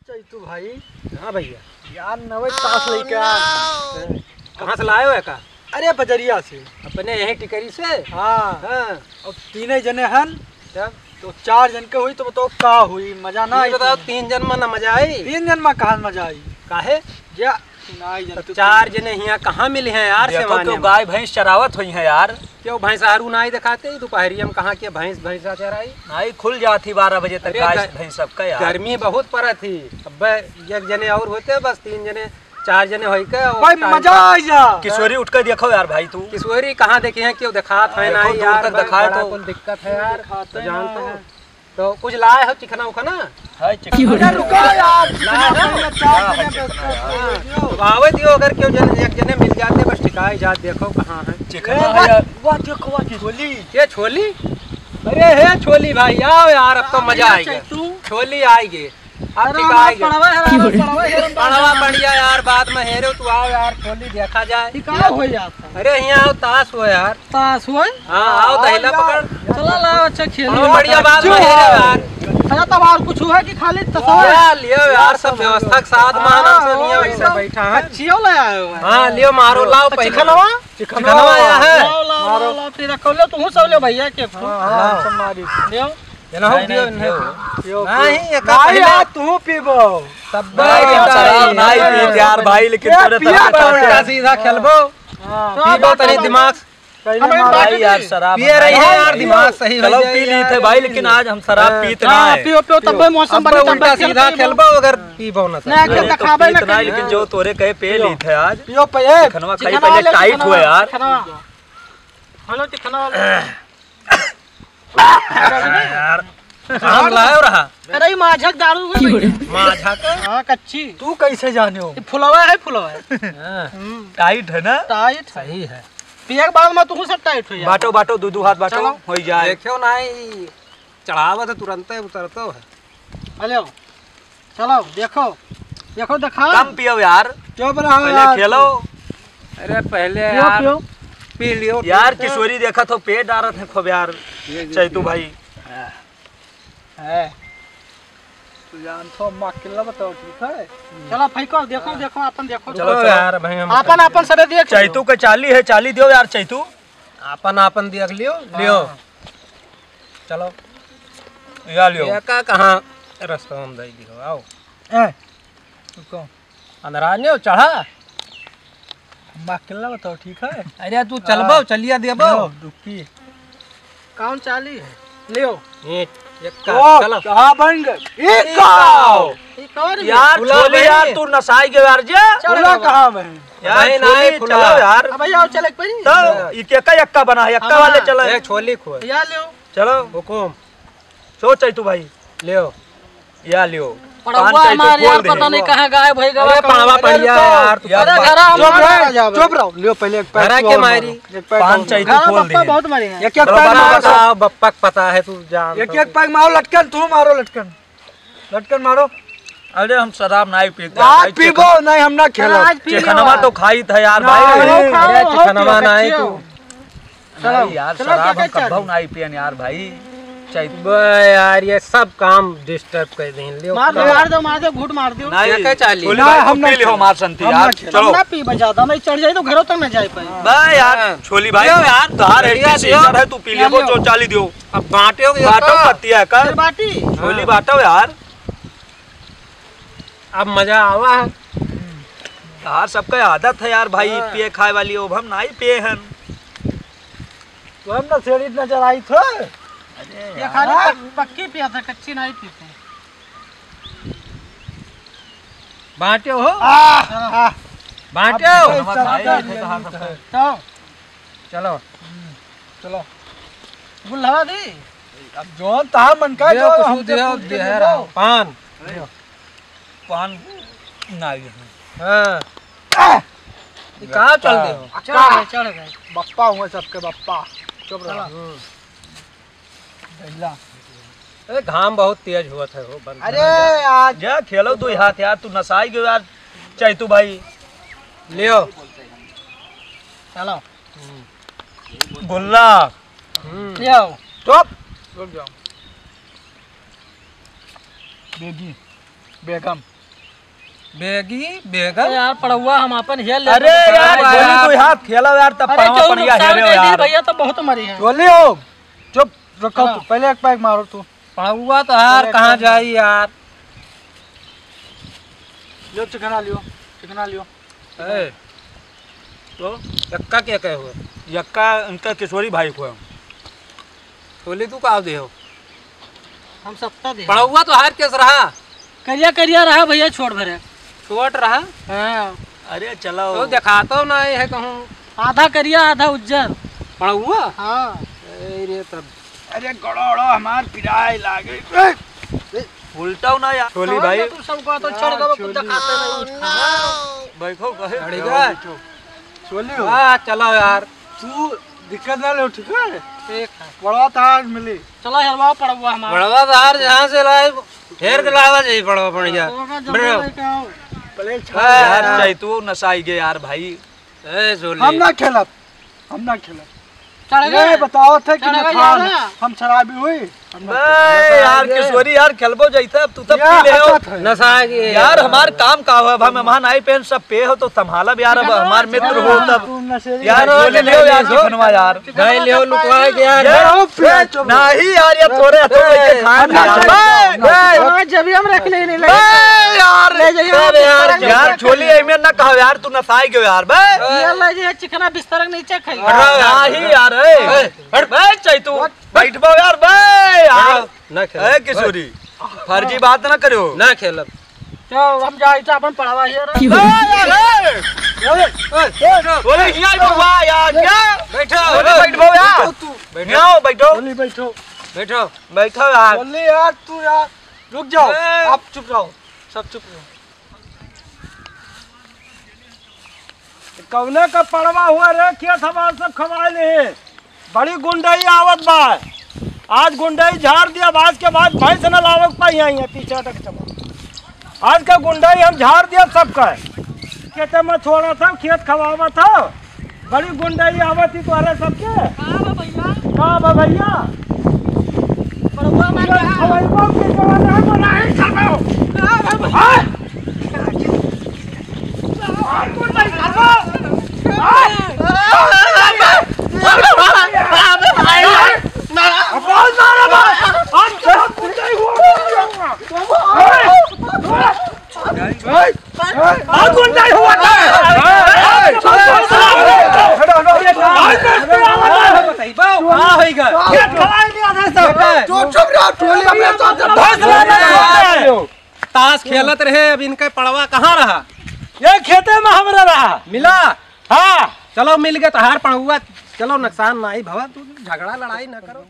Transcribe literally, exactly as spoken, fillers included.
चैतू भाई। हाँ भैया। यार, नवे तास लेके आ। कहाँ से लाए हो एका? अरे, बजरिया से। अपने यहीं टिकरी से? हाँ। हाँ। अब तीने जने हन। तब? तो चार जन के हुई तो बताओ का हुई, मजा ना ये आई बताओ, तुम? तीन जन में ना मजा आई? तीन जन में कहाँ मजा आई? काहे? जा, ना आई जन तब तो चार जने हियाँ कहाँ मिली हैं यार, देखो, सेवाने क्यों में? गाय भैंस चरावत हुई हैं यार। क्यों भैंस आरू ना आई दिखाते ही, दोपहरिया में कहाँ के भैंस, भैंसा चराई? नहीं, खुल जाती बारह बजे तक अरे गाय ग-, भैंस सबका यार। गर्मी बहुत पड़त ही। अब एक जने और होते, बस तीन जने, चार जने होई के, और भाई, time मजा पास। आ जा। किशोरी उठ के देखो यार भाई तू। किशोरी कहाँ देखी है, क्यों दिखात है देखो, ना दूर यार, तक बड़ा, दिखाए बड़ा तो। कुल दिक्कत है यार, दिखाते तो जानते हैं। हैं। तो कुछ लाए हो चिकना उखना? है चिकना। अरे रुको यार, लाए हो? चिकना पहले चार हाँ, जने चिकना बैठते यार। हैं। तो आवे दियो, अगर क्यों जन, एक जने मिल जाते, बस टिकाई जात, देखो कहाँ है। चिकना ए, है वाह, यार। वाह, देखो, वाह, छोली। ये छोली? अरे हे छोली भाई, आओ यार, अब तो हाँ, मजा भैया, आएगा। चैतू। छोली आएगी। अब अरे ठीक हमारा आएगा। पड़वा है, हमारा पड़वा है, हमारा पड़वा पड़वा। बढ़िया यार, बाद में हेरे तू आओ यार, छोली देखा जाए। ई का हो जाता? अरे यहाँ आओ, ताश हो यार। ताश हो? हाँ, आओ, आओ दहिला यार। पकड़। चला लाओ, अच्छा खेल। हाँ, बढ़िया बात जो है है। यार। अच्छा, तब और कुछ हुआ कि खाली तसवा? यार, लियो यार, सब व्यवस्था के साथ में हाँ, आनंद से लियो, वही ऐसे सब बैठा है। कच्चियो ले आए हो। हाँ, लियो, मारो, लाओ तो पहले। चिकनवा? चिकनवा आया है। लाओ, लाओ, मारो। लाओ, लाओ, फिर रखो, लो, तुम सब लो भैया के। हाँ, हाँ, हाँ। सब मारी। लियो। ये ना हो, नहीं, दियो, नहीं, नहीं। पियो। पियो, नहीं, पियो। एक नहीं, अपने यार, तू पीबो। तब भाई, भाई, हम शराब भाई, नहीं पीते यार, भाई, लेकिन ये तोरे पिया तरह का बा। उल्टा सीधा खेलबो। हाँ। पीबो, तनी दिमाग पहले हम मार भाई यार, शराब पिए रही है यार, दिमाग सही हो चलो, जाए पी ली यार। थे भाई, लेकिन आज हम शराब हाँ। पीत ना हाँ, है। पियो, पियो, तब पियो। मौसम अब बने, तब उल्टा फिर सीधा पियो। खेलबो, अगर पीबो ना तो। नहीं, अरे, अरे, तो खाबे पीत ना ना है, करिए। लेकिन जो तोरे कहे, पी पियो। ली थे आज। पियो, पे-, ए, चिकनवा पहले ले, tight चिकनवा, हुआ यार। चिकनवा। हेलो, चिकनवा। यार, कहाँ लायो रहा? अरे, ई माझक दारू हो गई। माझक? हाँ, कच्ची। तू कैसे जाने हो? ई फुलवा है, फुलवा है। हाँ, हम्म। Tight है ना? Tight है। सही है। पिए के बाद में तू सब tight हो जाए। बाटो, बाटो, दू, दू हाथ बाटो, चलो। हो जाए। देखो ना, ई चढ़ावत है, तुरंते उतरतो है। हेलो। चलो, देखो, देखो, देखा। कम पियो यार। चुप रहो पहले यार। खेलो। अरे पहले पियो, यार, पियो। पी लियो, यार, ठीक है। किशोरी देखा तो पेट डारत है खूब यार, ये, ये, चैतू ये। भाई। है। तू जानत हो, अम्मा अकेला बताओ, ठीक है? चलो, फेंको, देखो, हाँ। देखो, अपन देखो। चलो, चलो चलो। यार, भाई, हम अपन, अपन सबे देख लियो। चैतू के चाली है, चाली दियो यार, चैतू। अपन, अपन देख लियो, लियो। हाँ। चलो। या लियो। एका कहाँ रस्ता में दे दियो, आओ। ए, रुको। अंदरा ने चढ़ा। अम्मा अकेला बताओ, ठीक है? अरे तू चलबो, हाँ। चलिया देबो। लो, रुकी। कौन चाली है? लियो। एक, एक का, ओ, चलो। कहाँ बन गए? एक एक का। का। एक और भी। यार, फुला छोली भाई। यार, तू नसाई गयो यार जे। चलो फुला बाबा। कहाँ बन? यार, नहीं, छोली नहीं, फुला। चलो यार। अब भैया, चल एक परी। तो, ई के का यक्का बना है, यक्का हाँ। वाले चला है। ए, छोली खो। या लियो। चलो। हुकुम। सोच है तू भाई। लियो। या लियो। पड़वा पान चाय तो हमारे खोल यार, दे। पता नहीं कहाँ गायब हो गया, अरे, कहाँ पड़वा गया? पड़िया यार, तू अरे, पड़वा। घरा चुप हमारा रहो, आ जावे। चुप रहो। लियो, पहले एक पैक घरा तू के और मारी। मारो। एक पैक पान और चाय मारो। तो घरा खोल बप्पा दे। बहुत मारे हैं। एक, एक चलो, पैक बाबा मारो। का बप्पा का पता है, तू जान। एक, एक पैक मारो, लटकन, तू मारो लटकन। लटकन मारो। अरे, हम शराब नहीं पीते आज भाई, पीबो, चिकन-, नहीं, हम ना खेलो। आज पी लो। चिकनवा तो खाई था यार नहीं। भाई। खाओ, खाओ, अरे, खाओ, चिकनवा खाओ, नहीं खाओ। तू। चलो, नहीं यार, चलो, शराब क्या, हम क्या कब्बो चालू? नहीं पियन यार भाई। चाहे बे यार, ये सब काम disturb कर दें। लियो, मार दो, का? मार दो, मार दो, घूट मार दो। नहीं, क्या, क्या चालू? गोली ना, भाई, हम तू ना पी लियो, खेलो। मार संती हम यार। ना खेलो। चलो। हम ना पीबे ज्यादा, नहीं चढ़ जाए तो घरों तक ना जाए पाए। बे यार, हाँ। छोली भाई, लियो यार, तोहार बढ़िया एटी सीजन लियो। है, तू पी लियो, लियो। जो चाली दियो। अब बांटे हो गया बाटो का? पत्तिया का। फिर बाटी। छोली हाँ। बाटो यार। अब मजा आवा है। यार, सबका आदत है यार भाई, हाँ। पिए खाए वाली, अब हम नहीं पिए हन। तो हम ना सेड़ी नजर आई थो। अरे ये यार। खाली पक-, पक्की पिया था, कच्ची नहीं पीते। बांटे हो? आह, आह। बांटे हो? अब भाई, भाई, भाई, तो चलो। चलो। गुल्हवा दी। अब जौन तहार मन का, दे, जो कुछ हम दे, तो पूछ के दे, देबो। पान। पान ना आई है। हाँ। ये का चल दे हो? चढ़ गए, चढ़ गए। बप्पा हुआ सबके बप्पा। चुप रहो। चलो। हम्म। गैला। अरे घाम बहुत तेज हुआ था हो, बंद अरे करा। यार। जा खेलो तू हाथ यार, तू नसाई गयो यार, चैतू भाई। लियो। चलो। गुल्ला। हम्म। लियो। चुप। रुक जाओ। बेबी, बेगम। बेगी, बेगल। अरे यार, पड़ुआ हम आपन हेर लेते अरे तो यार, पड़ुआ चोली यार। कोई हाथ खेला यार, तब अरे पड़वा केहू पड़िया नुकसान हेरे हो कर दी यार। भैया, तो बहुत मरी है। चोली हो, चुप, रखो हाँ। तू, पहले एक पैग मारो तू। पड़ुआ तो यार पहले एक कहाँ पैग मारो। जाई यार? लियो, चिकना लियो, चिकना लियो। ए, तो? यक्का के कहे हुए? यक्का उनका किशोरी भाई को है। चोली तू का दे हो? हम सत्ता दे। पड़ुआ तो हार केस रहा। करिया करिया रहा भैया, छोट भरे। छोट रहा? हाँ। अरे चलो। तो दिखातो ना है कहूँ। आधा करिया, आधा उज्जर। पड़ुआ? हाँ। अरे तब। अरे गड़ो गड़ो हमार पिराए लागे। ए, ए, उल्टाओ ना यार। चोली भाई। तू सबको तो चढ़ गवा, कुछ दिखाते नहीं। बैठो कहे। चढ़ गए। चोली हो। हाँ, चलो यार। तू दिक्कत ना लो, ठीक है? ठीक है। पड़वा तार मिली। चलो, हेरवाओ पड़वा हमारा। पड़वा तार जहाँ से लाए, हेर के लावा जाई पड़वा बढ़िया। तो का जल्दी बैठो। लेके आओ। पहले ए, यार, हाँ। चाहे तू नसाई गे यार भाई। ए, जोली। हम ना खेलब, हम ना खेलब। चढ़ ये गए? बताओ थे कि चढ़ गए नखान, यार। हम शराबी हुई। बे यार, किशोरी यार, खेलबो जैसे अब तू तब पी ले हो। अच्छा था। नशा के यार, हमार काम का हो, अब हम मेहमान आई पेन सब पे हो तो संभालब यार, अब हमार मित्र हो तब। तू नशेड़ी यार, है। चोली ले हो यार, चिकनवा यार। गए ले हो लुकवा के यार। ये हो, पिया चुप। नहीं यार, ये तोरे हाथों में के खान हम ना यार। चोरी बे, बे। हाँ, जब भी हम रख ले नहीं लगे। बे यार, ले जाइए, बे यार, हम यार, चोली ऐमे ना कहो यार, तू नसाई गयो यार, बे। ये ले जाइए, चिकना बिस्तर के नीचे खाई। अरे यार। नहीं यार, ए। ए, हट। बे, चाहे तू बैठबो यार, बे यार। ना खेलब। ए, किशोरी, फर्जी बात ना करो। ना खेलब। चल, हम जाई तो अपन पढ़वा हिया रे। ए, यार, ए। ए, ए, ए, बोले, हिया ही पढ़वा यार, क्या? बैठो। बोले, बैठबो यार। बैठो तू। बैठो। हिया बैठो। बोली, बैठो। बैठो। बैठो यार। बोली यार, तू यार, रुक जाओ। ए। आप चुप रहो, सब चुप रहो। कौने का पड़वा हुआ रे, खेत हमार सब खवाए ले। बड़ी गुंडई आवत बा। आज गुंडई झाड़ दिया, आज के बाद भैंस न लावे के पाई आई है, पीछे हट के चलो। आज का गुंडई हम झाड़ दिया सबका। खेते में छोड़ा था, खेत खवावा था। बड़ी गुंडई आवत ही तोहरे सबके। का बा भैया? का बा भैया? प्रभु हमार ये का? खवैबो के जवान है, वो नहीं खाबो। का बा भैया? हाँ? आपको नहीं खाबो। हाँ? अब बहुत मारा बा। हम सब गुंडई हुआ। हाँ? हाँ? और कौन जाए हुआ था? का होइगा? ये खिलाई दिया था सब। चुप, चुप रहो, टोली अपने साथ भैंस लाना है। ताश खेलत रहे, अब इनका पड़वा कहाँ रहा? ये खेते में हमरा रहा। मिला? हाँ। चलो मिल गए तो हार पड़ुआ। चलो नुकसान ना आई भवा, तू झगड़ा लड़ाई ना करो।